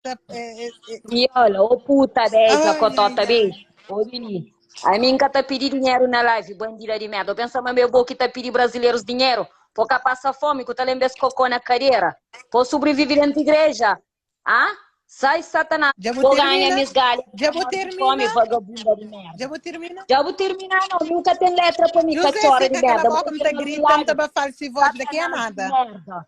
Ta, é, é, é. Viola, ô puta beija, Ai, cotota ai, ai. beijo. Ô Lili, a mim nunca tá pedi dinheiro na live, bandida de merda. Eu penso, mas meu bo que tá pedi brasileiros dinheiro, pô cá passa fome, que tá lembra esse cocô na cadeira. Pô sobrevive dentro da igreja. Ah? Sai, satanás. Já vou Pô ganha terminar. misgalha, Já vou morre de fome, terminar. vagabunda de merda. Já vou terminar. Já vou terminar, não. Nunca tem letra pra mim, José, cachorra de fica cala a merda. boca, Vou não tá ter na gritando, tá live. bafando se voz daqui é Satanás de nada. merda.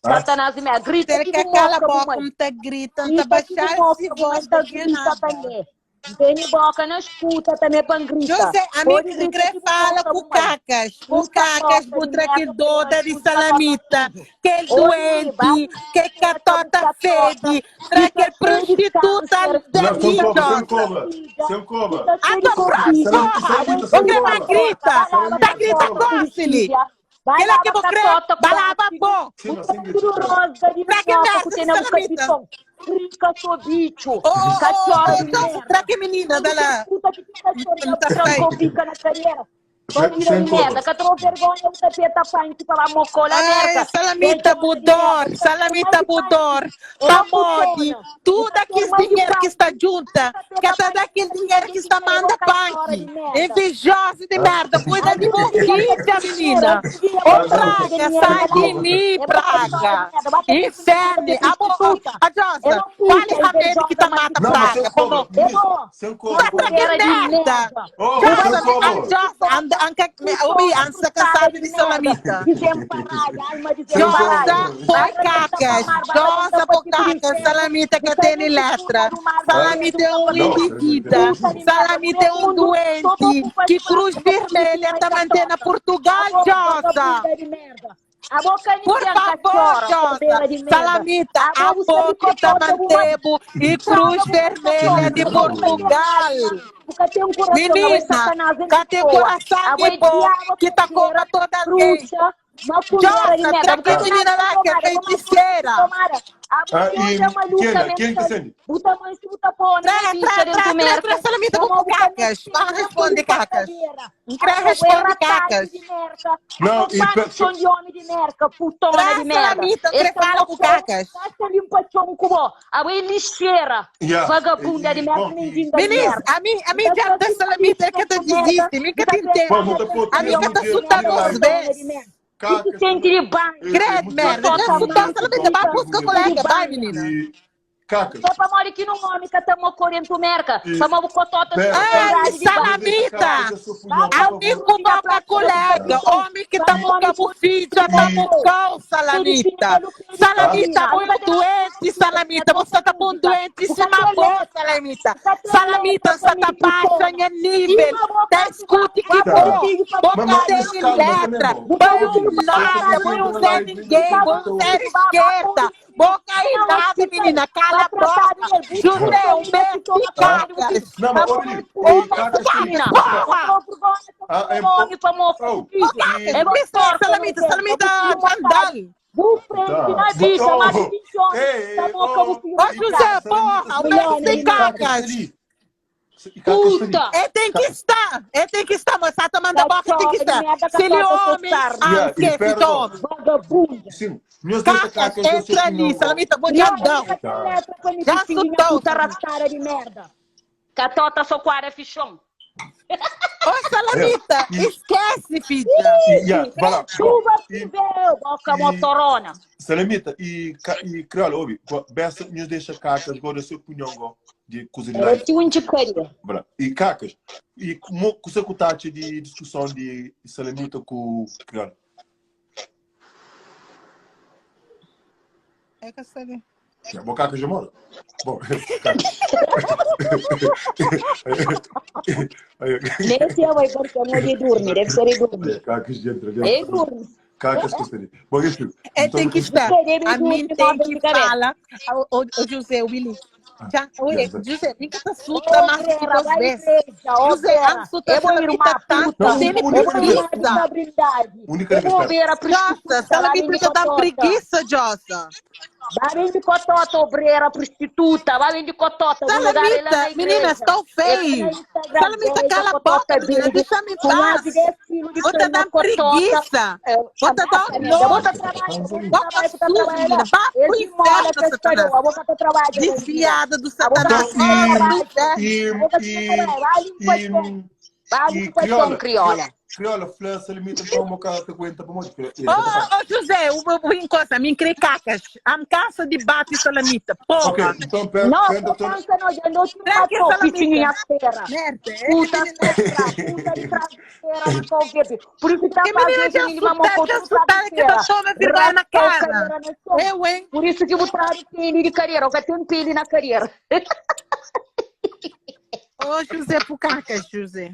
Ah? Satanás de merda. Grita Ter que que de cala a mosca, boca, mãe. não tá gritando, tá Grita que de baixando se mosca, mãe. voz Tá daqui é grita nada. também. Tem boca na escuta também pra grita. José, a mim Pode que grita quer que de fala mosca, com mãe. cacas, com Puta cacas, toca de butra que merda, doda de puta toca salamita, que é Oi, vai doente, que catota catota, fede, tra que fica cheio de prostituta câncer, Não, sem daqui, cobra, sem Josa. cobra. Sem cobra. fica A cheio de tua covid. Salamita, porra! salamita, O sem que cobra. vai grita? Tá Salamita, sem grita cobra. cócele! Vai Que lá lá, que vou crer, catota, balaba bom! Sim, mas sem tudo grito. rosa de Pra que minhoca, merda que de tem na boca de salamita? pão. Rica, sou bicho. Ô, ô, ô, Cachorro ô, de Josa, merda. tra que menina dela Puta que fica não chorando, tá trancou feio. bica na carreira. Sem, Bandida sem de merda, cobra. que trouxe vergonha, o tapeta punk para mocola Ai, merda. salamita Budor, salamita Budor, Pamode, tudo aquele dinheiro que está junta, que tá daquele dinheiro que está manda punk. Invejosa de merda, cuida de boquinha, menina. Ô, praga, sai de mim, praga. Inferno. A, bo- a Josa, fale rápido que tá mata Não, mas sem praga. cobra. Como? Menino, Sem cobra. Tá pra que merda. Oh, sem Josa, a cobra. Josa, anda, anca, obi, ansa cansada de salamita. Desemparada, alma desemparada. Josa foi cacas, Josa por cacas, salamita que tem letra, salamita é um indivíduo, salamita é um doente, que cruz vermelha tá mantendo Portugal, Josa. Por favor, Josa, salamita, a pouco tá mantendo e cruz vermelha de Portugal. Menina, cadê o coração de bom que tá com toda alguém? Josa, tra que menina lá que é feiticeira. Ah, e quem, quem que sente? Buta mãe, buta pô, Tra, tra, tra, tra, tra, salamita com cacas. Fala, responde cacas. Não quer responde cacas. Não, e pe- São de homem de merda, putona Tra, de merda. salamita, não fala com cacas. Essa limpa chão com bo. A bem lixeira. Yeah. Vagabunda de E- merda, bom, e- mendiga de Menino, merda. a mim, a mim já da salamita que tu desiste, mim que te Bom, não entendo. te pode A mim que te assusta duas vezes. Que sente de banho. Credo, merda, já assustou a salamita, vai buscar colega, vai, menina. E cacas. Só pra mori que não homem que tamo correndo merca. E- Só uma cotota Pera. Ai, salamita! Amigo pra colega, homem que tá com filho, já tá com salamita. Salamita, muito doente, salamita. Você tá bom doente, se mabou, salamita. Salamita, você tá baixa em nível. Tá escute que bom. Boca tem letra. Bom nada, bom sem ninguém, bom ser esquerda. Boca e nada, menina, cala a boca. José, um beijo de cacas. Não, mas olha, e cacas tem. Porra! Ah, é Homem pra moço. Oh, É e- Salamita, salamita, jandal. Bu frente na bicha, mas funciona. Ei, Tá boca, oh. bu filho. Ô, José, porra, o beijo de cacas. E cacas tem. Puta. É tem que estar, é tem que estar, moça, tá manda boca, tem que estar. Se ele homem, ah, Yeah, e esquece, pera, homem. Vagabunda. Sim, meus deixa Cacas, cacas, eu sei entra que ali, não. salamita, bom jandal. Já assustou. Puta rascara de merda. Catota só quara fichão. Ô, salamita, E- esquece, filha. E, yeah, vai lá. Chuva E- fiveu, boca e- motorona. Salamita e, ca- e Crioula, ouve, Bessa nos deixa cacas, agora eu sou punhão go, de coisa de Eu live. te um de caria. Vai lá. E cacas, e como que você taxa de discussão de Salamita com Crioula? É que sabe. Yeah, bom, cacas já mora. Bom, cacas. Nesse é o porque não é de dormir, deve ser de dormir. Cacas de entra, É dormir. Cacas que seria. Bom, enfim. É tem que estar. Então, A mim tem que falar. O, o, o José, o Willy. Já, oi, Yeah, José, nunca te assusta mais que Vai duas vezes. igreja, ó, José, Vera. assusta Eu vou salamita irmã, tanto, puta. tem Não, Eu vou única irmã de preguiça. habilidade. Única Eu vou vez, ver a Jossa, salamita já dá preguiça, Jossa. Ba bende kotota, obrera, prostituta. Ba bende kotota, bu lugar é lá na Salamita, menina, igreja. estou É cá na feio. Instagram, Salamita, beija cala a boca, kotota, menina, bende. deixa-me em Com mais paz. de 10 quilos de Vou te sangue na dar kotota. preguiça. É, Vou te dar ameaça, merda. Bota nojo. trabalho, bota Boca trabalho, bota suja, trabalho menina. lá. Vá pro Eles mola inferno, que Satanás. a boca tá trabalho, bandida. Desviada do A boca Então, Satanás. Vai pro e, inferno. e, A boca tá e, trabalho. Vai limpa e, chão. Vai e limpa chão, crioula, crioula. crioula, flor, salamita, então, uma cara te aguenta para muito. Ô, oh, oh, José, o, o encosta, me cacas. A cansa de bate salamita, Ok, porra. então, pera, Não, pera, não doutor. cansa não, já não te Tranque matou, salamita. pitinho feira. Merda, é Puta menina. sopra, puta de traseira na Covid. Por isso que tá Que menina fazendo de menino mamão assustar, com de tu assustar, que traseira. eu toma vergonha na Raspa o cara. cadeira na chão. Eu, hein? Por isso que botaram pele de carreira, eu tenho pele na carreira. Ô, José Pucacas, José.